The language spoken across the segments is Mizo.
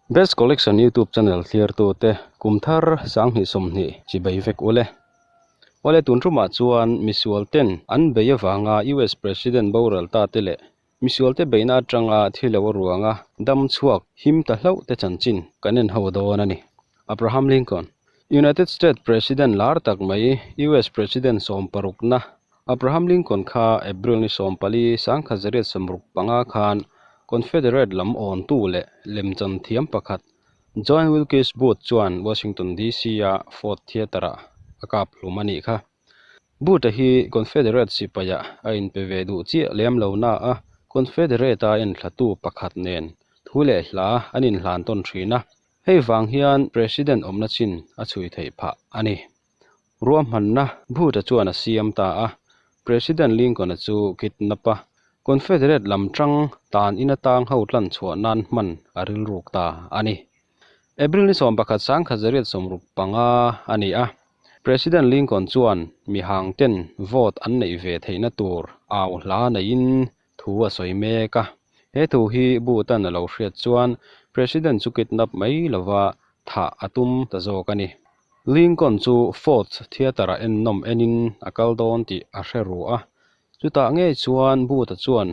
Best Collection YouTube channel thlirtute kum thar 2020 chibai vek ule. Awle tun tumah chuan misual ten an bei avanga US President boral ta te leh misual te beihna atanga thi lo ruanga dam chhuak him ta hlauh te chanchin kan en ho dawn a ni. Abraham Lincoln, United States President lar tak mai US President 60na Abraham Lincoln kha April ni 14 1865 khan Confederate lam awntu leh lemchan thiam pakhat John Wilkes Booth chuan Washington DC a Ford Theatre-ah a kap hlum a nih kha. Booth-a hi Confederate sipaiah a inpe ve duh chiah lem lo na a, Confederate-a enthlatu pakhat nen thu leh hla an inhlan tawn thin a, hei vang hian President awmna chin a chhui theih phah a ni. Ruahmanna Booth-a chuan a siam ta a, President Lincoln-a chu kidnap a, Confederate lam tang tan in atang ho tlan chhuah nan hman a rilruk ta a ni. April ni 11 1965 a ni a, President Lincoln chuan mihang ten vote an neih ve theihna tur au hla neiin thu a sawi mek a. He thu hi Booth-a'n a lo hriat chuan President chu kidnap mai lova thah a tum ta zawk a ni. Lincoln chu Ford Theatre-a ennawm enin a kal dawn tih a hre ru a, chutah ngei chuan Booth-a chuan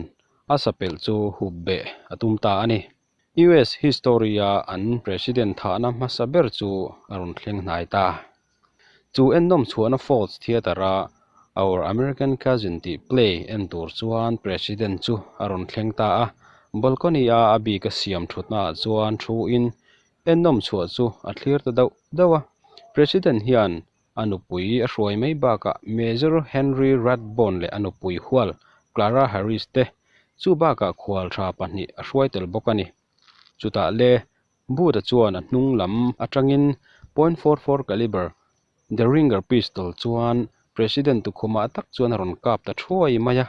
a sapelh chu hup beh a tum ta a ni. US history-a an President thahna hmasa ber chu a rawn thleng hnai ta. Chu ennawm chhuahna Ford Theatre-a Our American Cousin tih play en tur chuan President chu a rawn thleng ta a, balcony-a a bik a siam thutnaah chuan thu-in Ennawm chhuah chu a thlir ta dauh dauh a, President hian a nupui a hruai mai bakah Major Henry Rathbone leh a nupui hual Clara Harris te chu bakah khual tha pahnih a hruai tel bawk a ni. Chutah le Booth-a chuan a hnung lam atangin .44 caliber Derringer pistol chuan President tukhumah tak chuan a rawn kap ta thuai mai a.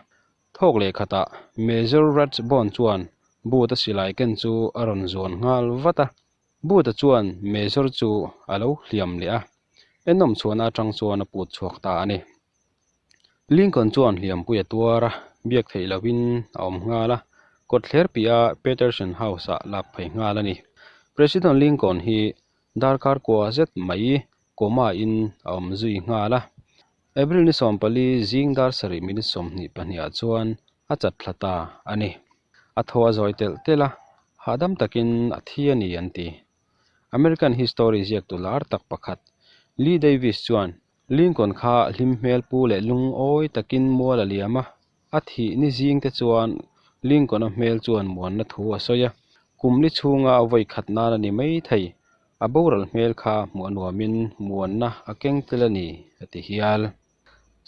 Thawk leh khatah Major Rathbone chuan Booth-a silai ken chu a rawn zuan nghal vat a. Booth-a chuan Major chu a lo hliam leh a, ennawm chhuahna atang chuan a put chhuak ta a ni. Lincoln chuan hliampui a tuar a, biak theih lohin a awm nghal a, kawtthler piah Peterson House-ah lak phei nghal a ni. President Lincoln hi darkar kua zet mai coma in a awm zui nghal a. April ni 14 zing dar sarih minute 22 ah chuan a chat thla ta a ni. A thaw a zawi telh telh a, hahdam takin a thi a ni an ti. American history ziaktu lar tak pakhat Lee Davis chuan Lincoln kha hlim hmel pu leh lungawi takin mual a liam a, a thih ni zing te chuan Lincoln-a hmel chuan muanna thu a sawi a, kum li chhunga vawi khat nan a ni mai thei. A boral hmel kha hmuh a nuamin muanna a keng tel a ni, a ti hial.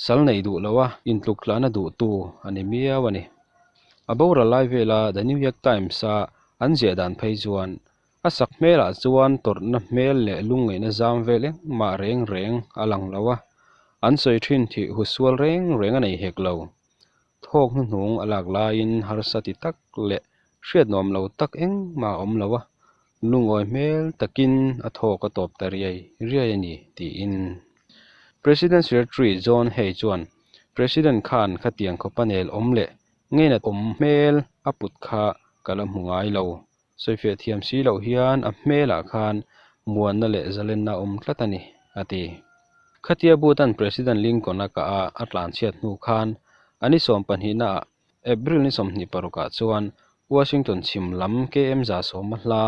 Sal nei duh lo a, intluk tlahna duhtu a ni miau a ni. A boral lai vela The New York Times-a an ziah dan phei chuan a sak hmelah chuan tawrhna hmel leh lungngaihna zam vel engmah reng reng a lang lo a, an sawi thin thih husual reng reng a nei hek lo. Thawk hnuhnung a lak laiin harsa ti tak leh hriat nuam lo tak engmah a awm lo a, lungawi hmel takin a thawk a tawp ta riai riai a ni, tiin. President Secretary John Hay chuan President khan khatiang khawpa nel awm leh ngeinat awm hmel a put kha ka la hmu ngai lo. Sawifiah thiam si loh hian a hmelah khan muanna leh zalenna a awm tlat a ni, a ti. Khatia Booth-a'n President Lincoln-a kah a a tlanchhiat hnu khan a ni 12 ah April ni 26 ah chuan Washington chhim lam KM 110 a hla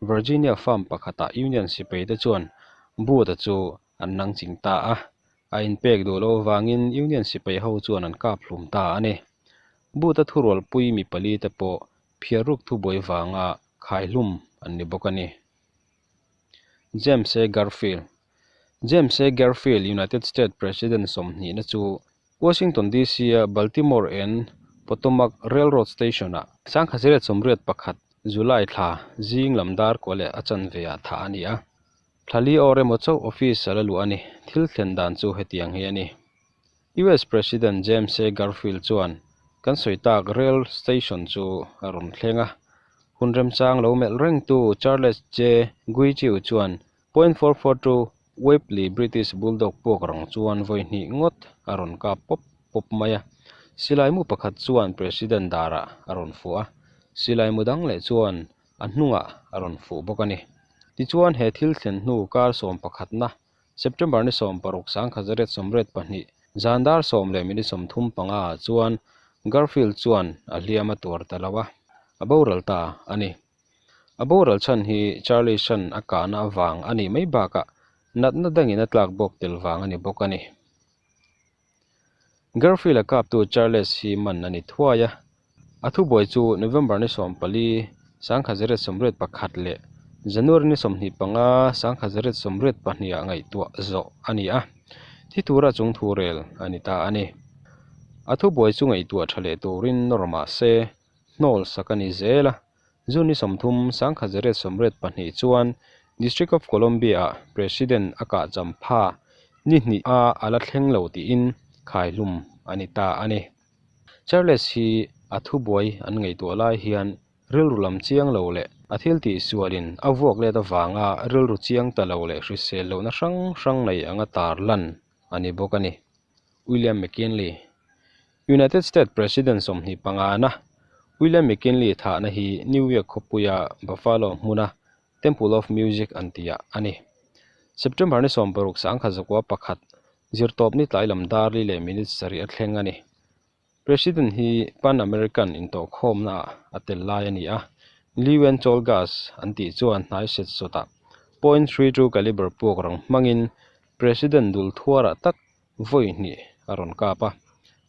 Virginia farm pakhatah Union sipaite chuan Booth-a chu an nangching ta a, a inpek duh loh avangin Union sipai ho chuan an kap hlum ta a ni. Booth-a thurualpui mi pali te pawh phiarruk thubuai vanga khaihlum an ni bawk a ni. James A. Garfield James A. Garfield United States President 20na chu Washington DC-a Baltimore and Potomac Railroad Station-ah 1981 July thla zing lam dar kua leh a chanve ah thah a ni a. Thla li awr emaw chauh office a la luh a ni. Thil thlen dan chu hetiang hi a ni. US President James A. Garfield chuan kan sawi tak rail station chu a rawn thleng a. Hun remchang lo melh rengtu Charles J. Guichiu chuan .442 Webley British Bulldog puak rang chuan vawi hnih ngawt a rawn kap pawp pawp mai a. Silai mu pakhat chuan President darah a rawn fuh a. Silai mu dang leh chuan a hnungah a rawn fuh bawk a ni. Tichuan he thil thlen hnu kar sawmpakhatna September ni 16 1982 zan dar 10 leh minute 35 ah chuan Garfield chuan a hliam a tuar ta lo a, a boral ta a ni. A boral chhan hi Charlie Shan a kahna avang a nih mai bakah natna dangin a tlak bawk tel vang a ni bawk a ni. Garfield a kaptu Charles hi man a ni thuai a, a thubuai chu November ni 14, 1981 leh January ni 25, 1982 ah ngaihtuah zawh a ni a, thi tura chung thu rel a ni ta a ni. A thubuai chu ngaihtuah tha leh turin nawr mah se, hnawl sak a ni zel a, June ni 30, 1982 chuan District of Columbia-ah President a kah champha ni hnih a a la thleng lo tiin khaihlum a ni ta a ni. Charles hi a thubuai an ngaihtuah lai hian rilru lam chiang lo leh a thil tihsualin a vuak let avanga rilru chiang ta lo leh hrisel lohna hrang hrang nei anga tar lan a ni bawk a ni. William McKinley, United States President 25na William McKinley thahna hi New York khawpuia Buffalo hmuna Temple of Music an tihah a ni. September ni 16 1901 zirtawp ni tlai lam dar li leh minute sarih a thleng a ni. President hi Pan American intawhkhawmnaah a tel lai a ni a, Lewen Cholgas an tih chuan hnai set sawtah .32 caliber puak rang hmangin President dul thuarah tak vawi hnih a rawn kap a,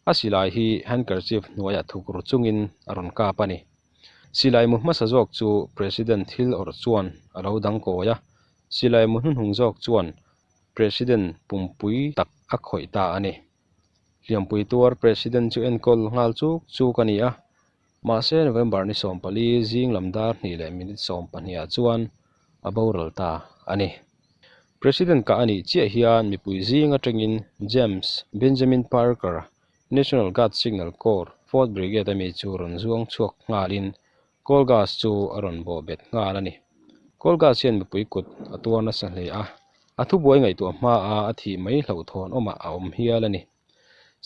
a silai hi handkerchief hnuaiah thuk ru chungin a rawn kap a ni. Silai mu hmasa zawk chu President thil awrh chuan a lo dang kawi a, silai mu hnuhnung zawk chuan President pumpui tak a khawih ta a ni. Hliampui tuar President chu enkawl nghal chuk chuk a ni a, mahse November ni 14 zing lam dar hnih leh minute 12 ah chuan a boral ta a ni. President kah a nih chiah hian mipui zing atangin James Benjamin Parker, National Guard Signal Corps, Fourth Brigade ami chu rawn zuang chhuak nghalin Coal gas chu a rawn bawh bet nghal a ni. Coal gas hian mipui kut a tuar nasa hle a, a thubuai ngaihtuah hmaa a thih mai hlauhthawn awmah a awm hial a ni.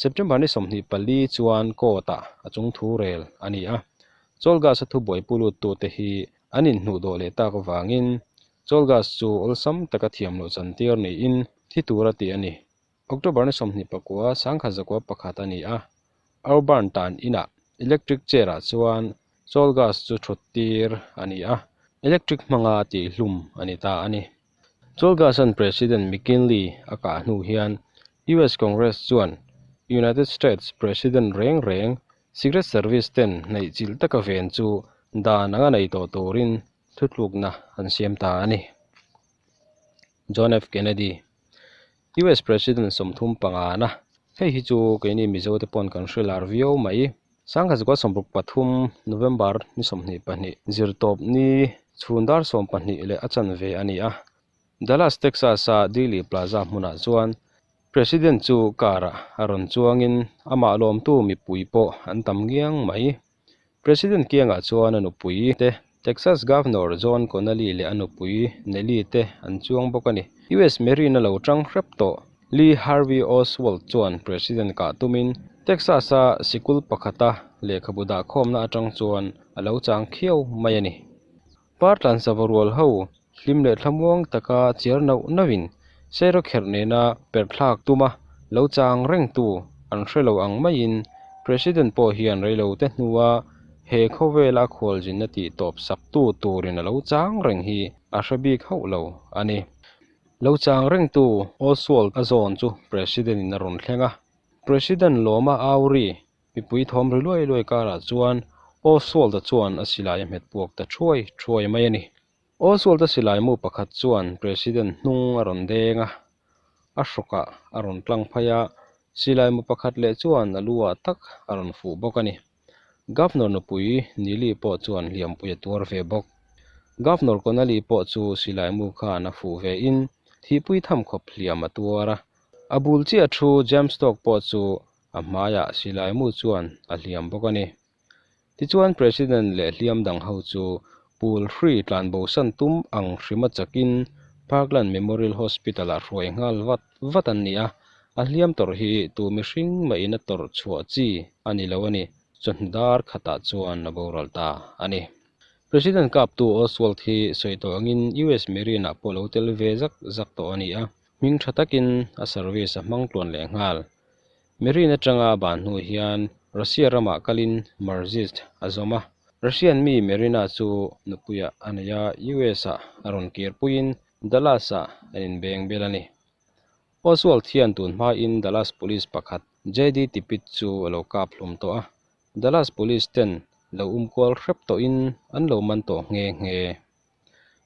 September ni 24 chuan court-ah a chung thu rel a ni a, coal gas a thubuai pu luttute hi an inhnuh dawh leh tak avangin coal gas chu awlsam taka thiam loh chantir niin thi tura tih a ni. October ni 29, 1901 a ni a, Auburn tan inah electric chair-ah chuan coal gas chu thut tir a ni a, electric hmanga tihhlum a ni ta a ni. Coal gas-a'n President McKinley a kah hnu hian US Congress chuan United States President reng reng Secret Service ten hnaih chilh taka ven chu dan anga nei tawh turin thutlukna an siam ta a ni. John F. Kennedy, US President 35na, Hei hi chu keini Mizo te pawn kan hre lar viau mai. 1963 November ni 22 zirtawp ni chhun dar 12 leh a chanve a ni a. Dallas, Texas-a Dealey Plaza hmunah chuan President chu car-ah a rawn chuangin amah lawmtu mipui pawh an tam ngiang mai. President kiangah chuan a nupui te, Texas Governor John Connally leh a nupui Nellie te an chuang bawk a ni. US Marine a lo tang hrep tawh Lee Harvey Oswald chuan President kah tumin Texas-a sikul pakhata lehkhabu dahkhawmna atang chuan a lo chang khiau mai a ni. Partlan sava rual ho hlim leh thlamuang taka chiar nauh nauhin Seirawkherh nena perhthlak tuma lo chang rengtu an hre lo ang maiin President pawh hian reilote hnua he khawvela a khualzinna tih tawp saktu turin a lo chang reng hi a hre bik hauh lo a ni. Lo chang rengtu Oswald a zawn chu President-in a rawn thleng a, President lawma auri Mipui thawm ri luai luai karah chuan Oswald-a chuan a silai a hmet puak ta thuai thuai mai a ni. Oswald-a silai mu pakhat chuan President hnung a rawn deng a, a hrawkah a rawn tlang phei a, silai mu pakhat leh chuan a lu ah tak a rawn fuh bawk a ni. Governor nupui Neely pawh chuan hliampui a tuar ve bawk. Governor Connally pawh chu silai mu khan a fuh ve in thihpui tham khawp hliam a tuar a, a bul chiah thu James Tawk pawh chu A hmaiah silai mu chuan a hliam bawk a ni. Tichuan President leh hliam dang ho chu pool hri tlanbosan tum ang hrima chakin Parkland Memorial Hospital-ah hruai nghal vat vat an ni a, a hliam tawrh hi tu mihring mahin a tawrh chhuah chi a ni lo a ni. Chawhnu dar khatah chuan a boral ta a ni. President kaptu Oswald hi sawi tawh angin US Marine ah pawh lo tel ve zak zak tawh a ni a, hming tha takin a service a hmang tluan leh nghal. Marine atanga ban hnu hian Russia ramah kalin Marxist a zawm a. Russian mi Marina chu nupuiah a nei a, US ah a rawn kirpuiin Dallas ah an inbeng bel a ni. Oswald hian tun hmain Dallas Police pakhat JD Tippit chu a lo kap hlum tawh a, Dallas Police ten lo um kual hrep tawhin an lo man tawh nghe nghe.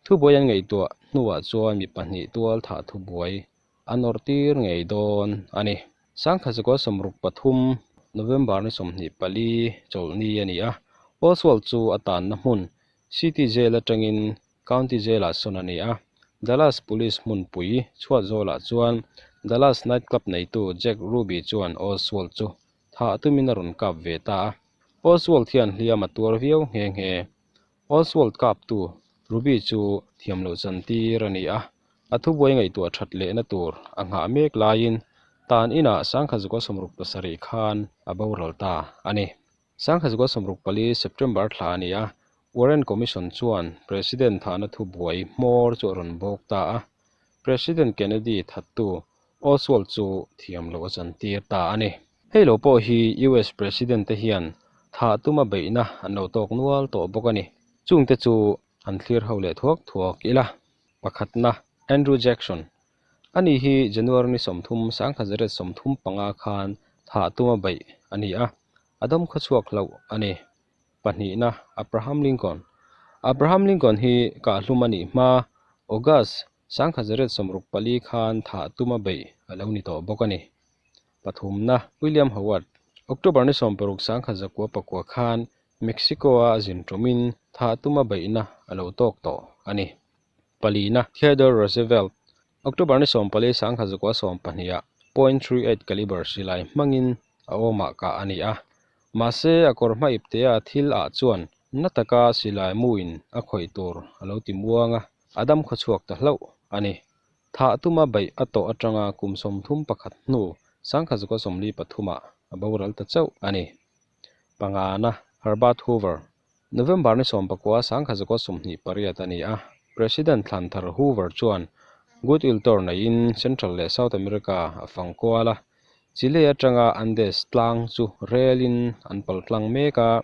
Thubuai an ngaihtuah hnuah chuan mi pahnih tual thah thubuai a nawrh tir ngei dawn a ni. Sangkhatzakua 63, November ni 24 chawlhni a ni a, Oswald chu a tanna hmun City Jail atangin County Jail-ah sawn a ni a. Dallas Police hmunpui chhuat zawlah chuan Dallas Night Club neitu Jack Ruby chuan Oswald chu thah tumin a rawn kap ve ta a. Oswald hian hliam a tuar viau nghe nghe. Oswald kaptu Ruby chu thiam loh chantir a ni a, a thubuai ngaihtuah that lehna tur a nghah mek laiin tan inah 1967 khan a boral ta a ni. 1964 September thla a ni a, Warren Commission chuan President thahna thubuai hmawr chu a rawn bawk ta a, President Kennedy thattu Oswald chu thiam loh a chantir ta a ni. Hei lo pawh hi US President te hian thah tuma beihna an lo tawk nual tawh bawk a ni. Chungte chu han thlir ho leh thuak thuak ila. Pakhatna, Andrew Jackson. Ani hi January ni 30 1935 khan thah tuma beih a ni a, a dam khawchhuak hlauh a ni. Pahnihna, Abraham Lincoln. Abraham Lincoln hi kahhlum a nih hma August 1964 khan thah tuma beih a lo ni tawh bawk a ni. Pathumna, William Howard. October ni 16 1909 khan Mexico-a a zin ṭawmin thah tuma beihna a lo tawk tawh a ni. Palina, Theodore Roosevelt. October ni 14 1912 ah .38 caliber silai hmangin a awmah kah a ni a. Mahse, a kawr hma iptea thil ah chuan na taka silai muin a khawih tur a lo ti muang a, a dam khawchhuak ta hlauh a ni. Thah tuma beih a tawh atanga kum 31 hnu 1943 ah a boral ta chauh a ni. Pangana, Herbert Hoover. November ni 19 1928 a ni a, President Thlanthar Hoover chuan Goodwill Tour neiin Central leh South America a fang kual a, Chile atanga Andes tlang chu relin an pal tlang mek a,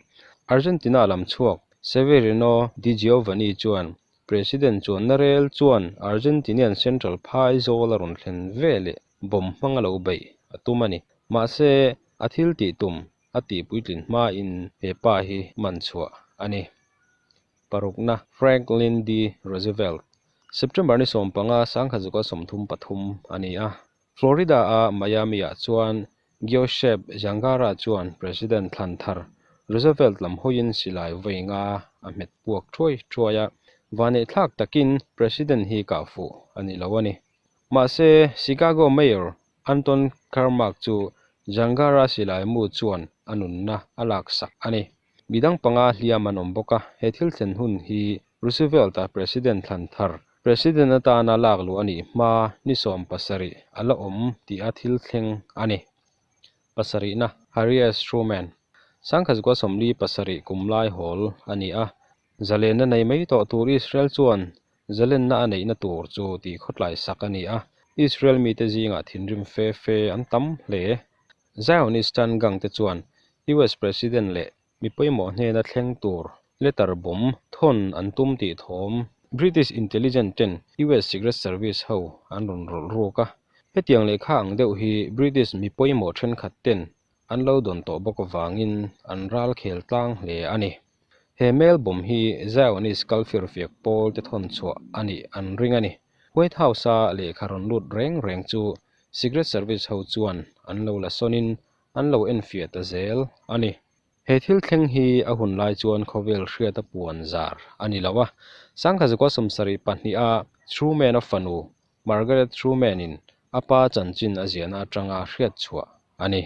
Argentina lam chhuak Severino Di Giovanni chuan President chuanna rel chuan Argentinian Central phai zawl a rawn thlen ve leh bomb hmang a lo beih a tum a ni. Mahse, a thil tih tum a tih puitlin hmain he pa hi man chhuah a ni. Parukna, Franklin D. Roosevelt, September ni 15, 1933 a ni a. Florida-a Miami-ah chuan Giuseppe Zangara chuan President thlan thar Roosevelt lam hawiin silai vawi nga a hmet puak thuai thuai a, vaneihthlak takin President hi kah fuh a ni lo a ni. Mahse, Chicago Mayor Anton Carmack chu Zangara silai mu chuan a nunna a laksak a ni. Midang panga hliam an awm bawk a, he thil thlen hun hi Roosevelt-a President thlan thar, President atana lak luh a nih hma ni 17 a la awm tih a thil thleng a ni. Pasarihna, Harry S. Truman, 1947 kum lai hawl a ni a, zalenna nei mai tawh tur Israel chuan zalenna a neihna tur chu tih khawtlai sak a ni a, Israel mite zingah thinrim fe fe an tam hle. Zionist-an gang te chuan US President leh mi pawimawh hnena thleng tur letter bomb thawn an tum tih thawm British intelligence ten US Secret Service ho an rawn rawlh ruk a. Hetiang lehkha ang deuh hi British mi pawimawh thenkhat ten an lo dawn tawh bawk avangin an ral khel tlang hle a ni. He mail bomb hi Zionist kal firfiak pawl te thawn chhuah a nih an ring a ni. White House-a lehkha rawn lut reng reng chu Secret Service ho chuan an lo la sawnin an lo enfiah ta zel a ni. He thil thleng hi a hun lai chuan khawvel hriata puan zar a ni lo a. 1972 a Truman-a fanu Margaret Truman-in a pa chanchin a ziahna atanga hriat chhuah a ni.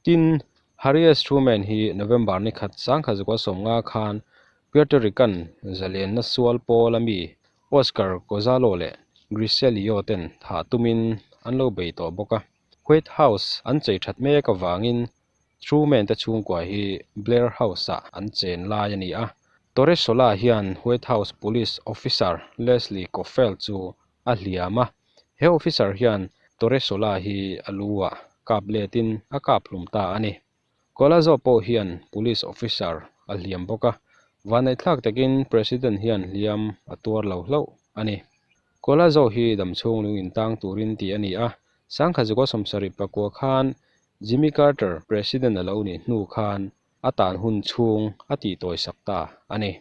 Tin, Harry S. Truman hi November ni khat 1950 khan Puerto Rican zalenna sual pawl a mi Oscar Cozzalo leh Griselio ten thah tumin an lo bei tawh bawk a. White House an chei that mek avangin Truman te chhungkua hi Blair House-ah an chen lai a ni a. Torresola hian White House Police Officer Leslie Coffel chu a hliam a, he officer hian Torresola hi a lu-ah kap letin a kap hlum ta a ni. Collazo pawh hian police officer a hliam bawk a, vanneihthlak takin President hian hliam a tuar lo hlauh a ni. Collazo hi damchhung lung intang turin tih a ni a, Sangkhazuka 74 khan Jimmy Carter President a lo nih hnu khan a tan hun chhung a tihtawisak ta a ni.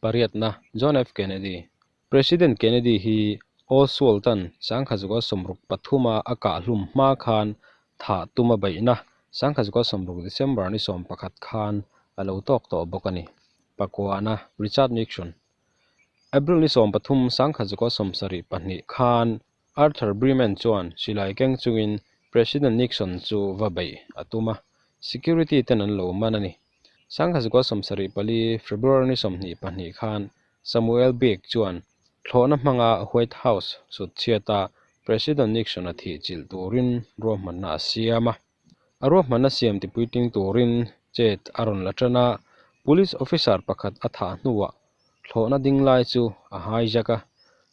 Pariatna, John F. Kennedy President Kennedy hi Oswald-a'n 1963-a a kah hlum hma khan thah tum a beihna 1960 December ni 11 khan a lo tawk tawh bawk a ni. Pakuana, Richard Nixon April ni 13 1972 khan Arthur Bremen chuan silai keng chungin President Nixon chu va beih a tum a, security ten an lo man a ni. 1974 February ni 22 khan Samuel Beck chuan thlawhna hmanga White House sut chhiata President Nixon a thih chilh turin ruahmanna a siam a. A ruahmanna siam tipuitling turin chet a rawn la tan a, police officer pakhat a thah hnuah thlawhna ding lai chu a hijack a.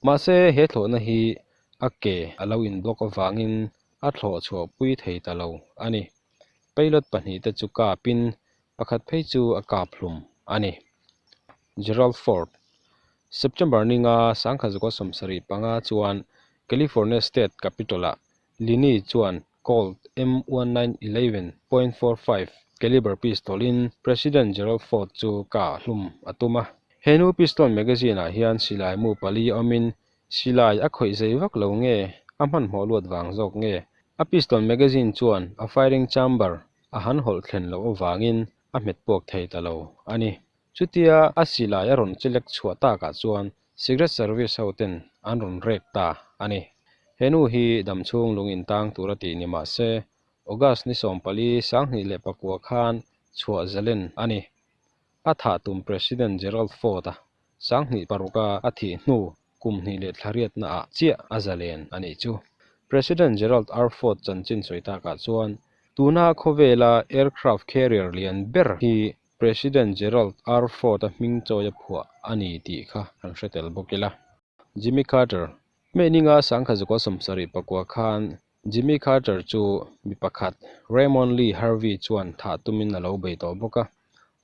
Mahse, he thlawhna hi a ke a lo in block avangin a thlawh chhuahpui thei ta lo a ni. Pilot pahnihte chu kapin pakhat phei chu a kap hlum a ni. Gerald Ford, September ninga 1975 chuan California State Capitol-ah Lini chuan Colt M one nine eleven point four five caliber pistol-in President Gerald Ford chu kah hlum a tum a. He nu pistol magazine-ah hian silai mu pali awmin silai a khawih zei vak lo nge a hmanhmawh luat vang zawk nge a pistol magazine chuan a firing chamber a han hawlh thlen loh avangin a hmet puak thei ta lo a ni. Chutia a silai a rawn chelek chhuah takah chuan Secret Service ho ten an rawn rek ta a ni. He nu hi damchhung lung intang tur a tih ni mah se, August ni 14 2009 khan chhuah zalen a ni. A thah tum President Gerald Ford a 2006 a a thih hnu kum hnih leh thla riatna ah chiah a zalen a nih chu. President Gerald R. Ford chanchin sawi takah chuan tuna khawvela aircraft carrier lian ber hi President Gerald R. Ford a hming chawi a phuah a ni tih kha kan hre tel bawk ila. Jimmy Carter, May ninga 1979 khan Jimmy Carter chu mi pakhat Raymond Lee Harvey chuan thah tumin a lo bei tawh bawk a.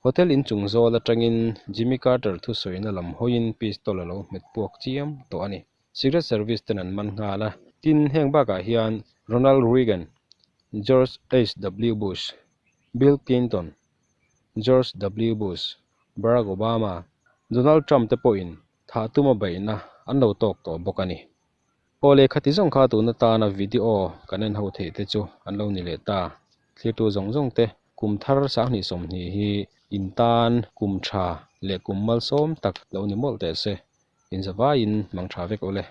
Hotel inchung zawl atangin Jimmy Carter thusawina lam hawiin pistol a lo hmet puak chiam tawh a ni. Secret Service ten an man nghal a. Tin, heng bakah hian Ronald Reagan, George HW Bush, Bill Clinton, George W Bush, Barack Obama, Donald Trump te pawhin thah tuma beihna an lo tawk tawh bawk a ni. Aw lehkha ti zawng kha tuna tana video kan en ho theih te chu an lo ni leh ta. Thlirtu zawng zawng te kum thar 2020 hi in tan kum tha leh kum malsawm tak lo ni mawlh teh se. Inzavaiin mang tha vek aw le.